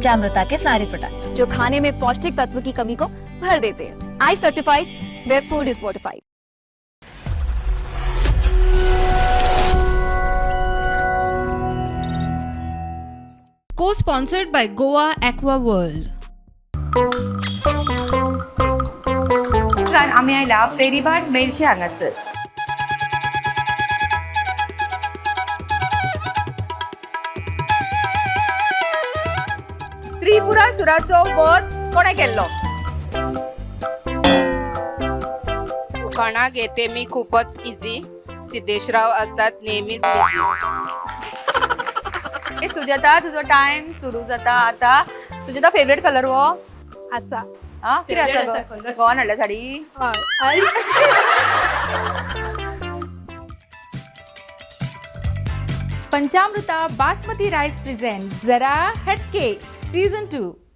पंचामृता K सारे products जो खाने में पौष्टिक तत्व की कमी को भर देते हैं। I certified where food is fortified. Co-sponsored by Goa Aqua World. आमी आयला पेरीभाट मेरशे हांगासर. त्रिपुरासुराचो वध कोणें केल्लो? उखाणा घेते मी खूपच इझी, सिद्धेशराव असतात नेहमीच बिझी. ए सुजाता, तुजो टायम सुरू जाता आता. सुजाता, फेवरेट कलर हो? आसा. हा, कितें आसा Favourite गो? आसा colour. गोवान हाडल्या साडी? हय. पंचामृता बासमती राईस प्रेझेंट जरा हटके सीझन 2.